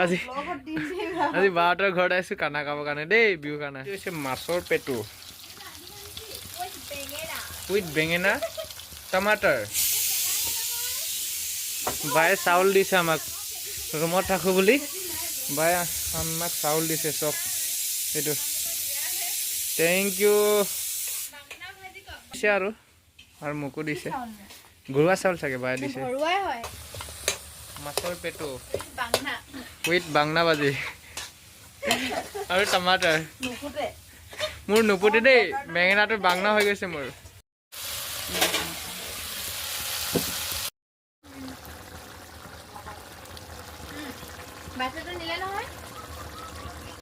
আজি আজি বাহঁতৰ ঘৰত আহিছোঁ খানা খাবৰ কাৰণে দেই, বিহু খানা। এইটো হৈছে মাছৰ পেটু উইথ বেঙেনা, টমাটাৰ। বায়ে চাউল দিছে আমাক, ৰুমত থাকোঁ বুলি বায়ে আমাক চাউল দিছে চব। এইটো thank U দিছে আৰু আৰু মোকো দিছে। ঘৰুৱা চাউল চাগে বায়ে দিছে। ঘৰুৱাই হয়। মাছৰ পেটু বাংনা। উইথ বাংনা ভাজি আৰু টমাটাৰ। নুফুটে। মোৰ নুপুতে দেই, বেঙেনাটো বাংনা হৈ গৈছে মোৰ। বাচ্ছাটো নিলে নহয়।